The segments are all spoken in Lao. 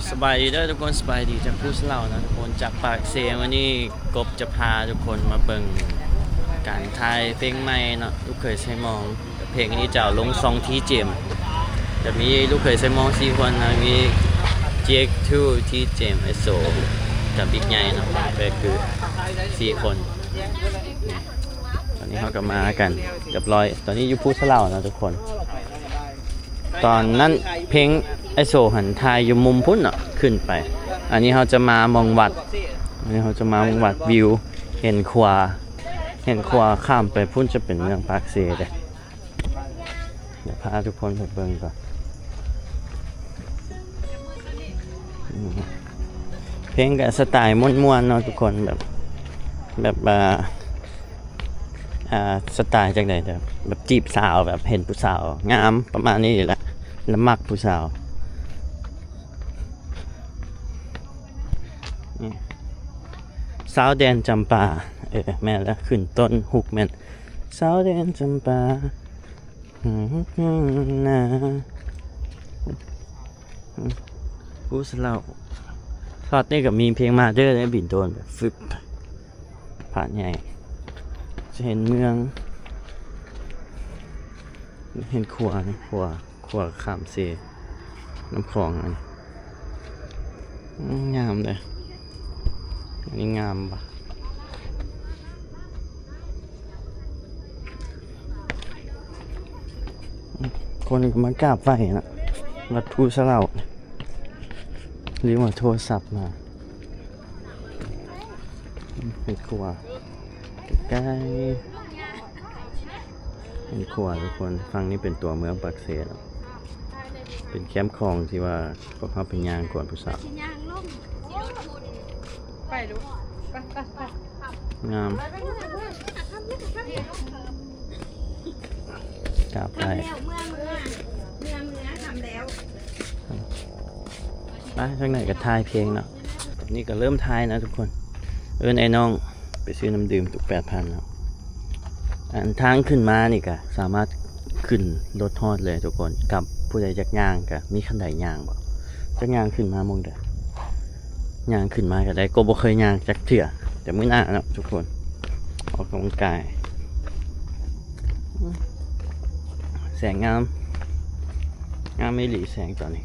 ສະບາຍດີເດີທຸກຄົນ ສະບາຍດີຈາກພູສະເຫຼົາເນາະທຸກຄົນ ຈາກປາກເຊ. ມື້ນີ້ກົບຈະພາທຸກຄົນມາເບິ່ງການຖ່າຍເພງໃໝ່ເນາະ ລູກເຂີຍໃສ່ມອງ. ເພງນີ້ຈະເອົາລົງຊ່ອງທີເຈມ ຈະມີລູກເຂີຍໃສ່ມອງສີ່ຄົນນະ ມີເຈກ ທູ ທີເຈມ ໄອໂຊ ກັບບິກໃຫຍ່ເນາະ ກໍຄືສີ່ຄົນ. ຕອນນີ້ເຮົາກໍມາກັນຮຽບຮ້ອຍ ຕອນນີ້ຢູ່ພູສະເຫຼົາເນາະທຸກຄົນ. ຕອນນັ້ນເພງໄອໂຊຫັ້ນຖ່າຍຢູ່ມຸມພຸ້ນເນາະ ຂຶ້ນໄປ. ອັນນີ້ເຮົາຈະມາມອງວັດ ອັນນີ້ເຮົາຈະມາມອງວັດ ວິວເຫັນຂົວ ເຫັນຂົວຂ້າມໄປພຸ້ນຈະເປັນເມືອງປາກເຊເດ້. ດຽວພາທຸກຄົນໄປເບິ່ງກ່ອນ. ອືມ ເພງກໍສະໄຕມ່ວນໆເນາະທຸກຄົນ ແບບ ແບບວ່າ ອ່າ ສະໄຕຈັ່ງໃດ ແບບ ແບບຈີບສາວ ແບບເຫັນຜູ້ສາວງາມປະມານນີ້ແຫຼະ ແລ້ວມັກຜູ້ສາວ. ນີ້ ຊາວແດນຈຳປາ ເອີ ແມ່ນແລ້ວ ຂຶ້ນຕົ້ນຮຸກແມ່ນ ຊາວແດນຈຳປາ ນາ ພູສະເຫຼົາ. ຊັອດນີ້ກໍມີເພງມາເດີເດ້ ບິນໂດຣນແບບຟຶບ ພາດໃຫຍ່ ຈະເຫັນເມືອງ ເຫັນຂົວນີ້ ຂົວ ຂົວຂ້າມເຊນ້ຳຂອງ. ອັນ ອືມ ງາມເດ້ ອັນນີ້ງາມວ່າ ຄົນກໍມາກາບໄຫວ້ນະ ວັດພູສະເຫຼົາ. ລືມເອົາໂທລະສັບມາ. ເຫັນຂົວໃກ້ໆ ເຫັນຂົວທຸກຄົນ. ຝັ່ງນີ້ເປັນຕົວເມືອງປາກເຊເນາະ ເປັນແຄມຂອງທີ່ວ່າພວກເຮົາໄປຍ່າງກວນຜູ້ສາວ. ໄປລູກ ໄປ ໄປ ໄປ ງາມ ກາບໄດ້ ຄ່ຳແລ້ວ ເມືອ ເມືອ ເມືອ ຄ່ຳແລ້ວ. ໄປທາງໃດກໍຖ່າຍເພງເນາະ. ຕອນນີ້ກໍເລີ່ມຖ່າຍນະທຸກຄົນ. ເອີ້ນໄອ້ນ້ອງໄປຊື້ນ້ຳດື່ມຕຸກແປດພັນເນາະ. ອັນທາງຂຶ້ນມານີ້ກໍສາມາດຂຶ້ນລົດຮອດເລີຍທຸກຄົນ. ກັບຜູ້ໃດຢາກຍ່າງກໍມີຄັນໄດຍ່າງບໍ່ ຈັກຍ່າງຂຶ້ນມາໝ່ອງໃດ. ຍ່າງຂຶ້ນມາກໍໄດ້ ກໍບໍ່ເຄີຍຍ່າງຈັກເທື່ອ ແຕ່ມື້ໜ້າເນາະທຸກຄົນ ອອກກຳລັງກາຍ. ແສງງາມ ງາມອີ່ຫຼີແສງຕອນນີ້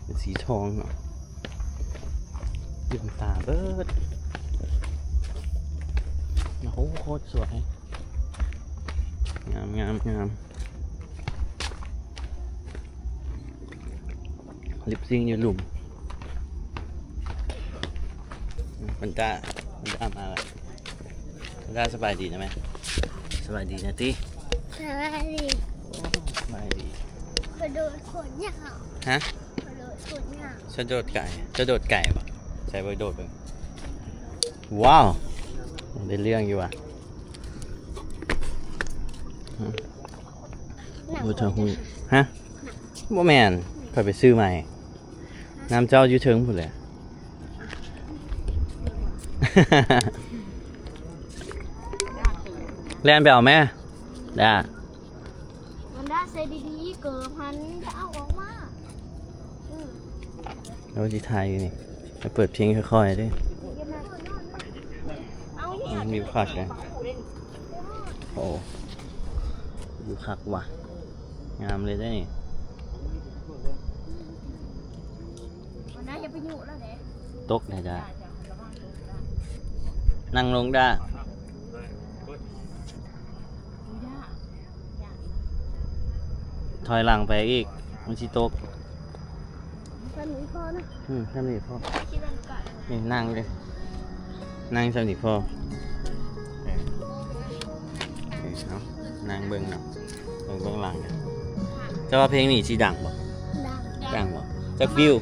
ເປັນສີທອງເນາະ ເຢັນຕາເບີດ. ໂອ້ໂຫ ໂຄດສວຍ ງາມ ງາມ ງາມ. ລິບຊິງຢູ່ລຸ່ມ. ບັນດາ ບັນດາມາແລ້ວ. ບັນດາສະບາຍດີນະແມ່. ສະບາຍດີນະຕິ. ສະບາຍດີ. ໂອ້ ສະບາຍດີ. ກະໂດດໂຄດຍາວ. ຮະ? ກະໂດດໂຄດຍາວ. ສະໂດດໄກ ຈະໂດດໄກບໍ່? ໃສ່ເບິ່ງ ໂດດເບິ່ງ. ວ້າວ ໄດ້ເລື່ອງຢູ່ຫວາ. ບໍ່ເທື່ອຫຸ້ຍ. ຮະ? ບໍ່ແມ່ນ ຂ້ອຍໄປຊື້ໃໝ່. ນ້ຳເຈົ້າຢູ່ເທິງພຸ້ນແຫຼະ. ແລ່ນໄປເອົາແມ້ ດາ. ມັນດາໃສ່ດີໆ ເກີບຫັ້ນຈະເອົາອອກມາ. ອືມ ແລ້ວຊິຖ່າຍຢູ່ນີ້ ໃຫ້ເປີດເພງຄ່ອຍໆເດ້. ເອົາອີ່ຫຍັງ ວິວຄັກເດ້. ໂອ້ ວິວຄັກວ່ະ ງາມເລີຍເດ້ນີ້. ມັນດາຢ່າໄປຍຸລາວເດ້ ຕົກແດ່ດາ. ນັ່ງລົງດາ. ຖອຍຫຼັງໄປອີກ ມັນຊິຕົກ. ສ່ຳນີ້ພໍນະ. ອືມ ສ່ຳນີ້ພໍ. ນີ້ນັ່ງເດ້ ນັ່ງສ່ຳນີ້ພໍ. ເອີ ເອີ ເອົາ ນັ່ງເບິ່ງເນາະ ເບິ່ງເບື້ອງຫຼັງ. ເຈົ້າວ່າເພງນີ້ຊິດັງບໍ່? ດັງ. ດັງບໍ່? ຈັກວິວ?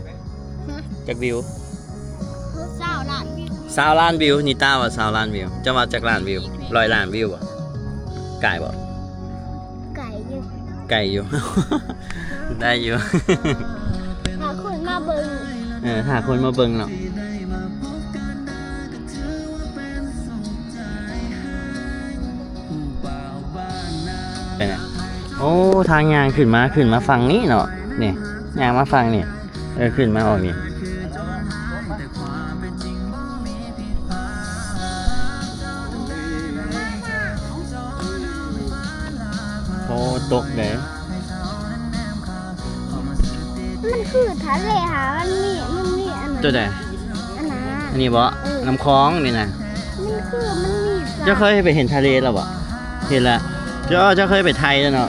ຮະ? ຈັກວິວ? ຊາວລ້ານວິວ. ຊາວລ້ານວິວ. ນິຕາວ່າຊາວລ້ານວິວ. ເຈົ້າວ່າຈັກລ້ານວິວ? ຮ້ອຍລ້ານວິວບໍ່? ກາຍບໍ່? ໄກຢູ່. ໄກຢູ່. ໄດ້ຢູ່. ຖ້າຄົນມາເບິ່ງ. ເອີ ຖ້າຄົນມາເບິ່ງເນາະ. ເປັນຫຍັງ? ໂອ້ ທາງຍ່າງຂຶ້ນມາ ຂຶ້ນມາຝັ່ງນີ້ເນາະ ນີ້ ຍ່າງມາຝັ່ງນີ້. ເອີ ຂຶ້ນມາອອກນີ້ ໂອ້ ຕົກເດ້. ມັນຄືທະເລຫາ ມັນມີ ມັນມີອັນນັ້ນ ຕົວໃດ? ອັນນັ້ນ ອັນນີ້ບໍ? ເອີ ນ້ຳຂອງນີ້ນະ. ມັນຄື ມັນມີ ເຈົ້າເຄີຍໄປເຫັນທະເລແລ້ວບໍ? ເຫັນລະ. ເຈົ້າ ເຈົ້າເຄີຍໄປໄທແລ້ວເນາະ?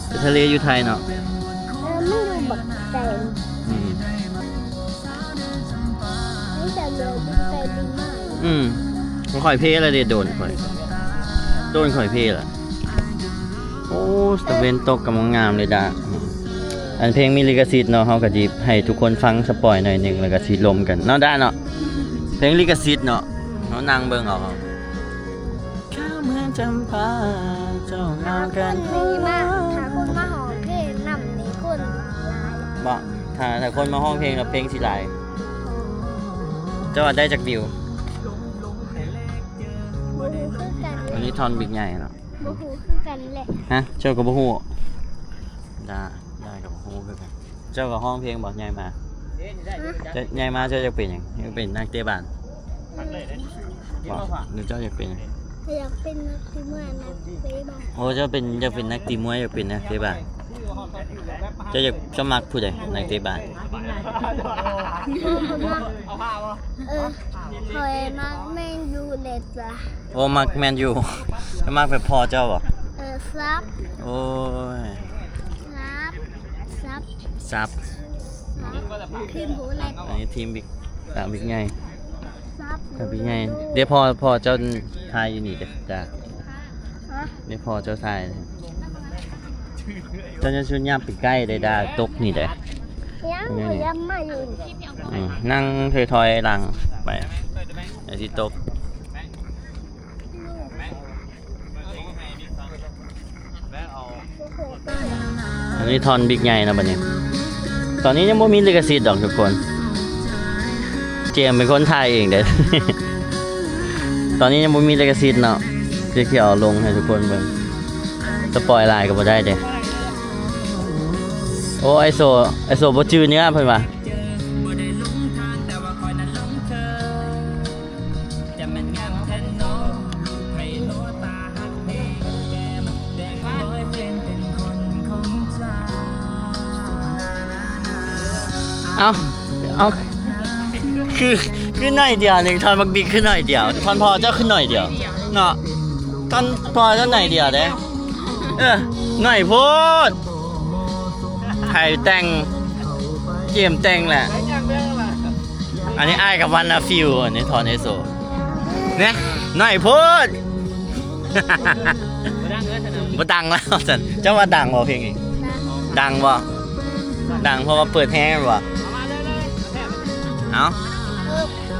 ໄປທະເລຢູ່ໄທເນາະ? ເອີ ມັນຢູ່ບັກໄກ. ອືມ ມີແຕ່ເຮືອບິນໄປບິນມາ. ອືມ ຂ້ອຍເພລະເດ ໂດຣນຂ້ອຍ ໂດຣນຂ້ອຍເພລະ. ໂອ້ ຕາເວັນຕົກກຳລັງງາມເລີຍດາ. ອັນເພງມີລິຂະສິດເນາະ ເຮົາກະຊິໃຫ້ທຸກຄົນຟັງສະປອຍໜ້ອຍໜຶ່ງ ແລ້ວກະຊິລົມກັນເນາະດາເນາະ. ເພງລິຂະສິດເນາະ ເຮົານັ່ງເບິ່ງເອົາ. ຖ້າຄົນມາ ຖ້າຄົນມາຮ້ອງເພງນຳນີ້ຄົນຫຼາຍ. ບໍ່ ຖ້າ ຖ້າຄົນມາຮ້ອງເພງແລ້ວເພງຊິຫຼາຍ. ເຈົ້າວ່າໄດ້ຈັກວິວ? ບໍ່ຮູ້ຄືກັນ. ອັນນີ້ທ່ອນບິກໃຫຍ່ເນາະ. ບໍ່ຮູ້ຄືກັນແຫຼະ. ຮະ? ເຈົ້າກໍບໍ່ຮູ້? ດາ ດາກໍບໍ່ຮູ້ຄືກັນ. ເຈົ້າກໍຮ້ອງເພງບໍ? ໃຫຍ່ມາ ເຈົ້າ ໃຫຍ່ມາເຈົ້າຢາກເປັນຫຍັງ? ຢາກເປັນນັກເຕະບານບໍ? ຫຼືເຈົ້າຢາກເປັນຫຍັງ? ຢາກເປັນນັກຕີມວຍ ນັກເຕະບານ. ໂອ້ ເຈົ້າເປັນ ຢາກເປັນນັກຕີມວຍ ຢາກເປັນນັກເຕະບານ. ເຈົ້າຢາກ ເຈົ້າມັກຜູ້ໃດ ນັກເຕະບານ? ເອີ ຂ້ອຍມັກແມນຢູເລີຍ. ໂອ້ ມັກແມນຢູ. ມັກແບບພໍ່ເຈົ້າບໍ? ເອີ ຊັບ. ໂອ້ຍ ຊັບ ຊັບ ຊັບ ທີມຜູ້ແລກ. ອັນນີ້ທີມບິກ ຕາບິກໃຫຍ່ ຊັບ ຕາບິກໃຫຍ່. ເດ ພໍ່ ພໍ່ເຈົ້າຖ່າຍຢູ່ນີ້ເດ ດາ. ຮະ? ເດ ພໍ່ເຈົ້າຖ່າຍ. ເຈົ້າຢ່າຊຸນຍາມໄປໃກ້ເດ ດາ ຕົກນີ້ເດ. ຍັງ ຍັງມາຢູ່. ອືມ ນັ່ງຖອຍໆຫຼັງໄປ ດຽວຊິຕົກ. ອັນນີ້ທ່ອນບິກໃຫຍ່ເນາະ ບັດນີ້. ຕອນນີ້ຍັງບໍ່ມີລິຂະສິດດອກທຸກຄົນ ເຈມເປັນຄົນຖ່າຍເອງເດ້. ຕອນນີ້ຍັງບໍ່ມີລິຂະສິດເນາະ ດຽວຊິເອົາລົງໃຫ້ທຸກຄົນເບິ່ງ. ສະປອຍຫຼາຍກໍບໍ່ໄດ້ເດ້. ໂອ້ ໄອໂຊ ໄອໂຊບໍ່ຈື່ເນື້ອເພິ່ນວ່າ. ເອົ້າ ເອົ້າ ຄື ຄືໜ້ອຍດຽວໜຶ່ງ ທ່ອນບັກບິກຄືໜ້ອຍດຽວ. ທ່ອນພໍ່ເຈົ້າຄືໜ້ອຍດຽວເນາະ. ທ່ອນພໍ່ເຈົ້າໜ້ອຍດຽວເດ້. ເອີ ໜ້ອຍໂພດ. ໃຜແຕ່ງ? ເຈມແຕ່ງແຫຼະ. ອັນນີ້ອ້າຍກັບວັນນາຟິວ ອັນນີ້ທ່ອນເອໂຊ. ເນຍ ໜ້ອຍໂພດ. ບໍ່ດັງແລ້ວຊັ້ນ. ເຈົ້າວ່າດັງບໍ່ເພງນີ້? ດັງບໍ່? ດັງເພາະວ່າເປີດແຮງແມ່ນບໍ່? ເອົ້າ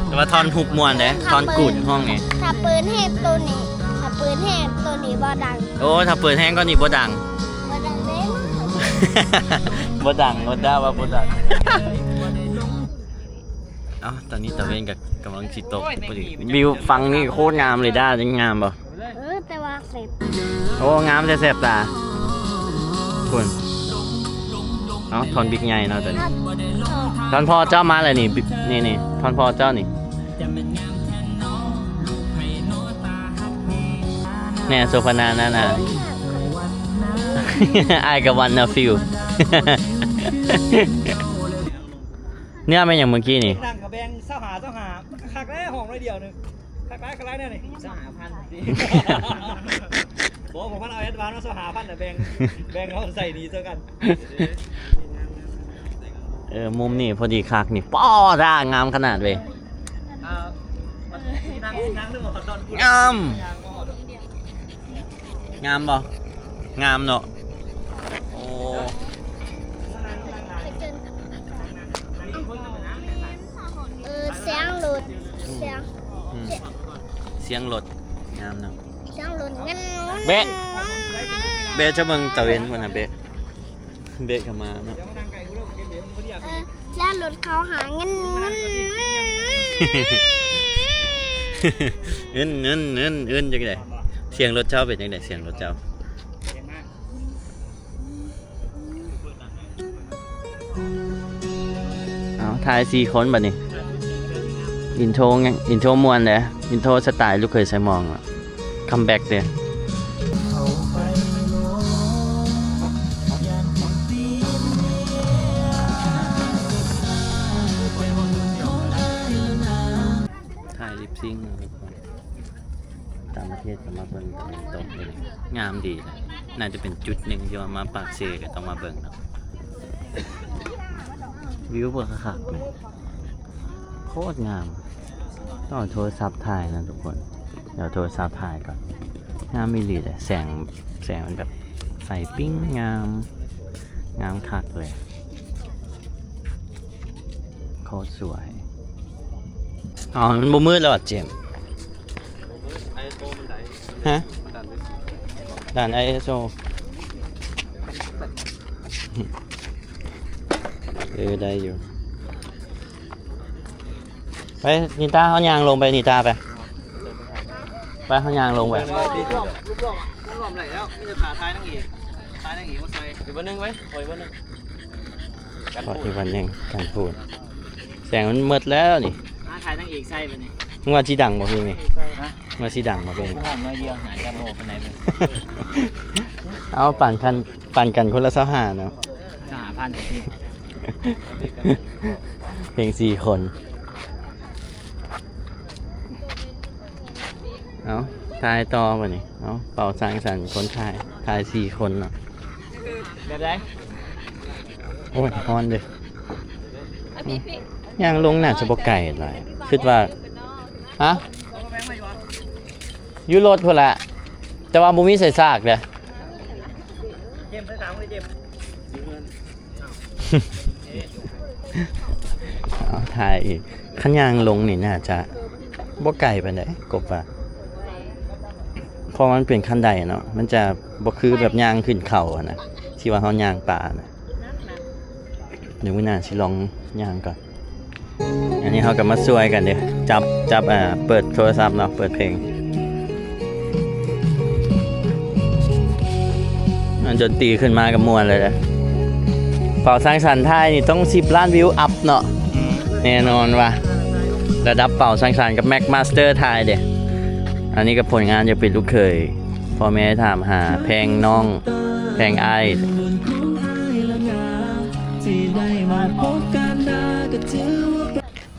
ແຕ່ວ່າທ່ອນຮຸກມ່ວນເດ້ ທ່ອນກູດຫ້ອງນີ້. ຖ້າເປີດແຮງໂຕນີ້ ຖ້າເປີດແຮງໂຕນີ້ບໍ່ດັງ. ໂອ້ ຖ້າເປີດແຮງກວ່ານີ້ບໍ່ດັງ. ບໍ່ດັງເດ້. ບໍ່ດັງ ບໍ່ດາວ່າບໍ່ດັງ. ເອົ້າ ຕອນນີ້ຕາເວັນກໍກຳລັງຊິຕົກພໍດີ. ວິວຝັ່ງນີ້ໂຄດງາມເລີຍດາ. ງາມບໍ່? ເອີ ແຕ່ວ່າແສບຕາ. ໂອ້ ງາມແຕ່ແສບຕາ. ພຸ້ນ ເອົ້າ ທ່ອນບິກໃຫຍ່ເນາະຕົວນີ້. ທ່ອນພໍ່ເຈົ້າມາແລ້ວນີ້ ນີ້ໆ ທ່ອນພໍ່ເຈົ້ານີ້. ແນ່ ໂສພະນານານາ ອ້າຍກະວັນນາຟິວ. ເນື້ອແມ່ນຫຍັງມື້ກີ້ນີ້? ນັ່ງກະແບ່ງຊາວຫ້າ ຊາວຫ້າ ມັນກະຄັກແລ້ວ ຫ້ອງໜ້ອຍດຽວໜຶ່ງ ຄັກຫຼາຍ ຄັກຫຼາຍແນວນີ້. ຊາວຫ້າພັນ ບໍ່ ຜົມວ່າເອົາແອັດວານມາຊາວຫ້າພັນນະ ແບ່ງ ແບ່ງເຮົາໃຊ້ໜີ້ຊ່ວຍກັນ. ເອີ ມຸມນີ້ພໍດີຄັກນີ້ ປ້ອດາ ງາມຂະໜາດເວີຍ. ງາມ ງາມບໍ່? ງາມເນາະ. ໂອ້ ເອີ ສຽງລົດ ອືມ ສຽງ ອືມ ສຽງລົດ ງາມເນາະ ສຽງລົດ. ແບະ ແບະ ຈະເບິ່ງຕາເວັນພຸ້ນນະ ແບະ. ເບະເຂົ້າມາເນາະ. ເອີ ແລ້ວລົດເຂົາຫາເງິນ ເງິນ ເງິນ ເງິນ ເງິນ ຈັ່ງໃດ? ສຽງລົດເຈົ້າເປັນຈັ່ງໃດ? ສຽງລົດເຈົ້າ. ຖ່າຍສີ່ຄົນບັດນີ້ ອິນໂທ ອິນໂທມ່ວນເດ້ ອິນໂທສະໄຕລູກເຂີຍໄຊມອງ ຄັມແບັກເດ້. ຖ່າຍລິບຊິງເນາະທຸກຄົນ ຕ່າງປະເທດກໍມາເບິ່ງຕາເວັນຕົກເດ້. ງາມດີນະ ໜ້າຈະເປັນຈຸດໜຶ່ງທີ່ວ່າມາປາກເຊກໍຕ້ອງມາເບິ່ງເນາະ. ວິວບໍ່ຄັກໆ ໂຄດງາມ. ຕ້ອງເອົາໂທລະສັບຖ່າຍນະທຸກຄົນ ດຽວໂທລະສັບຖ່າຍກ່ອນ. ງາມອີ່ຫຼີເດ້ ແສງ ແສງມັນແບບໃສປິ້ງ ງາມ ງາມຄັກເລີຍ ໂຄດສວຍ. ເອົ້າ ມັນບໍ່ມືດແລ້ວຫວາ ເຈມ? ຮະ? ດ່ານໄອເອສໂອ ເອີ ໄດ້ຢູ່. ໄປ ນິຕາ ເຮົາຍ່າງລົງໄປ ນິຕາ ໄປ ໄປ ເຮົາຍ່າງລົງໄປ. ອີກວັນໜຶ່ງໄວ້ ຂໍອີກວັນໜຶ່ງ ຂໍອີກວັນໜຶ່ງ ກັນພູນ. ແສງມັນໝົດແລ້ວນີ້ ຫາຖ່າຍນາງເອກໃສ່ບັດນີ້. ມຶງວ່າຊິດັງບໍ່ເພງນີ້? ຮະ? ວ່າຊິດັງບໍ່ເພງ? ຫ້ອງນ້ອຍດຽວ ຫາຈະບໍ່ປານໃດເລີຍ. ເອົາ ປັນກັນ ປັນກັນຄົນລະຊາວຫ້າເນາະ ຫ້າພັນ. ເພງສີ່ຄົນ. ເອົາ ຖ່າຍຕໍ່ບັດນີ້. ເອົາ ເປົ່າສັງສັນຄົນຖ່າຍ ຖ່າຍສີ່ຄົນເນາະ. ແບບໃດ? ໂອ້ຍ ຮ້ອນເດ້. ຍ່າງລົງໜ້າຈະບໍ່ໄກຫຼາຍ ຄິດວ່າ. ຮະ? ຢູ່ລົດພຸ້ນລະ ແຕ່ວ່າບໍ່ມີໃສ່ສາກເດ້. ເອົາ ຖ່າຍອີກ. ຄັນຍ່າງລົງນີ້ໜ້າຈະບໍ່ໄກປານໃດ ກົບວ່າ ເພາະມັນເປັນຄັນໄດເນາະ ມັນຈະບໍ່ຄືແບບຍ່າງຂຶ້ນເຂົາຫັ້ນນະ ທີ່ວ່າເຮົາຍ່າງປ່ານະ. ດຽວມື້ໜ້າຊິລອງຍ່າງກ່ອນ. ອັນນີ້ເຮົາກໍມາຊ່ວຍກັນເດ້ ຈັບ ຈັບ ອ່າ ເປີດໂທລະສັບເນາະ ເປີດເພງ. ອັນດົນຕີຂຶ້ນມາກໍມ່ວນເລີຍເດ້. ເປົ່າສັງສັນທ້າຍນີ້ຕ້ອງສິບລ້ານວິວອັບເນາະ. ອືມ ແນ່ນອນວ່າ ລະດັບເປົ່າສັງສັນກັບແມັກມາສເຕີທ້າຍເດ້. ອັນນີ້ກໍຜົນງານຢາກເປັນລູກເຂີຍ ພໍ່ແມ່ຖາມຫາ ແພງນ້ອງ ແພງອ້າຍ.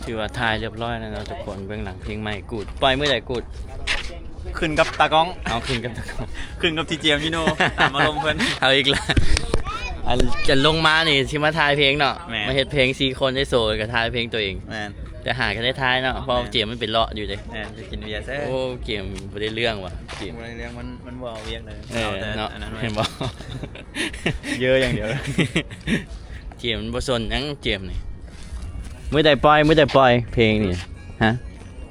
ຖືວ່າຖ່າຍຮຽບຮ້ອຍແລ້ວເນາະທຸກຄົນ. ເບື້ອງຫຼັງເພງໃໝ່ ກູດ ປ່ອຍມື້ໃດ ກູດ? ຂຶ້ນກັບຕາກ້ອງ. ເອົາ ຂຶ້ນກັບຕາກ້ອງ ຂຶ້ນກັບທີເຈມ ຢູ່ໂນ ຕາມອາລົມເພິ່ນ. ເອົາອີກລະ ອັນ ອັນລົງມານີ້ຊິມາຖ່າຍເພງເນາະ. ແມ່ນ ມາເຮັດເພງສີ່ຄົນ ໄດ້ໂຊກໍຖ່າຍເພງຕົວເອງ. ແມ່ນ ແຕ່ຫາກໍໄດ້ຖ່າຍເນາະ ເພາະ ແມ່ນ ເຈມມັນໄປເລາະຢູ່ເດ້. ແມ່ນ ໄປກິນເບຍແຊບ. ໂອ້ ເຈມບໍ່ໄດ້ເລື່ອງວ່ະ ເຈມບໍ່ໄດ້ເລື່ອງ. ມັນ ມັນບໍ່ເອົາວຽກເລີຍ. ເອີ ເນາະ ເຫັນບໍ່ ເຢີຢ່າງດຽວ. ເຈມມັນບໍ່ສົນຫຍັງ ເຈມນີ້. ມື້ໃດປ່ອຍ ມື້ໃດປ່ອຍເພງນີ້? ຮະ?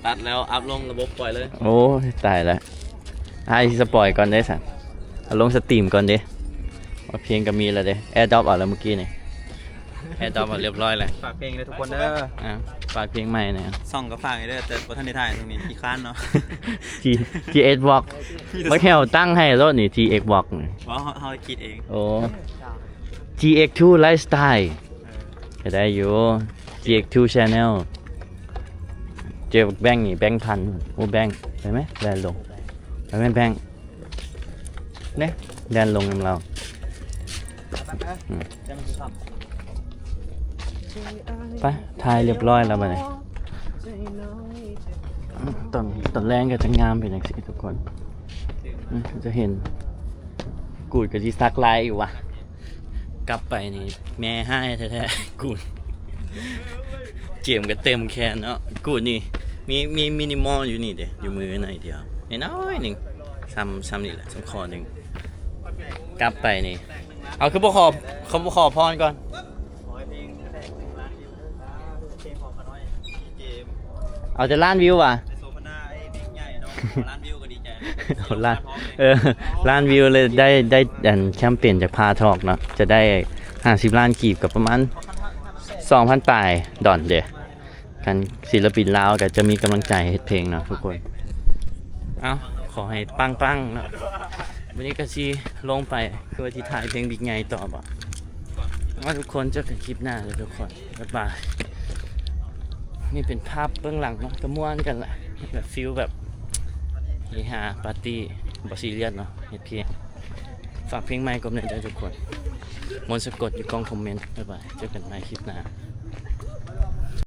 ຕັດແລ້ວອັບລົງລະບົບປ່ອຍເລີຍ. ໂອ້ຍ ຕາຍລະ ອ້າຍຊິສະປອຍກ່ອນເດ້ຊັ້ນ. ເອົາລົງສະຕຣີມກ່ອນເດ້ ວ່າເພງກໍມີແລ້ວເດ້. ແອດຣອບເອົາແລ້ວມື້ກີ້ນີ້ ແອດຣອບເອົາຮຽບຮ້ອຍແລ້ວ. ຝາກເພງເດີທຸກຄົນເດີ. ອ່າ ຝາກເພງໃໝ່ແດ່. ຊ່ອງກໍຝາກໃຫ້ເດີ ແຕ່ບໍ່ທັນໄດ້ຖ່າຍຊ່ວງນີ້ ຂີ້ຄ້ານເນາະ. ຈີ ຈີເອັກ ບລັອກ ບັກແຮວຕັ້ງໃຫ້ໂລດນີ້ ຈີເອັກ ບລັອກນີ້. ບໍ່ ເຮົາ ເຮົາຄິດເອງ. ໂອ້ ຈີເອັກ ທູ ໄລຟ໌ສະໄຕ ເອີ ກໍໄດ້ຢູ່. ຈີເອັກ ທູ ແຊນແນວ ເຈີບັກແບງນີ້ ແບງພັນ. ໂອ້ ແບງ ໄປໄໝ? ແລ່ນລົງ ໄປໄໝແບງ? ເດ້ ແລ່ນລົງນຳລາວ. ອືມ ໄປ ຖ່າຍຮຽບຮ້ອຍແລ້ວບັດນີ້. ຕອນ ຕອນແລງກໍຈະງາມເປັນຈັ່ງຊີ້ທຸກຄົນ. ອືມ ຈະເຫັນ ກູດກໍຊິສັກລາຍອີກວ່າ. ກັບໄປນີ້ແມ່ຮ້າຍແທ້ໆ ກູດ. ເກມກໍເຕັມແຂນເນາະ ກູດນີ້. ມີ ມີມິນິມໍຢູ່ນີ້ເດ້ ຢູ່ມືໜ້ອຍດຽວ ນ້ອຍໆໜຶ່ງ ຊ່ຳ ຊ່ຳນີ້ແຫຼະ ຊ່ຳຄໍໜຶ່ງ. ກັບໄປນີ້ ເອົາ ຄືບໍ່ຂໍ ເຂົາບໍ່ຂໍພອນກ່ອນ? ເອົາແຕ່ລ້ານວິວຫວາ? ໄດ້ໂສພະນາໄອ້ບິກໃຫຍ່ເນາະ ລ້ານວິວກໍດີໃຈ. ເອົາລ້ານ ເອີ ລ້ານວິວເລີຍ ໄດ້ ໄດ້ອັນແຄມເປນຈາກພາທອກເນາະ ຈະໄດ້ຫ້າສິບລ້ານກີບ ກໍປະມານສອງພັນປາຍດອນເດ້. ຄັນສິນລະປິນລາວກໍຈະມີກຳລັງໃຈເຮັດເພງເນາະທຸກຄົນ. ເອົ້າ ຂໍໃຫ້ປັງໆເນາະ. ມື້ນີ້ກໍຊິລົງໄປ ຄືວ່າຊິຖ່າຍເພງບິກໃຫຍ່ຕໍ່ບໍ? ເອົາ ທຸກຄົນ ເຈີກັນຄລິບໜ້າເດີທຸກຄົນ ບາຍບາຍ. ນີ້ເປັນພາບເບື້ອງຫຼັງເນາະ ກໍມ່ວນກັນລະ ແບບຟີລແບບເຮຮາປາຕີ້ ບໍ່ຊີຣຽສເນາະ ເຮັດພຽງ ຝາກເພງໃໝ່ກອມແດ່ເດີທຸກຄົນ. ມົນສະກົດຢູ່ກ່ອງຄອມເມັນ. ບາຍບາຍ ເຈີກັນໃໝ່ຄລິບໜ້າ.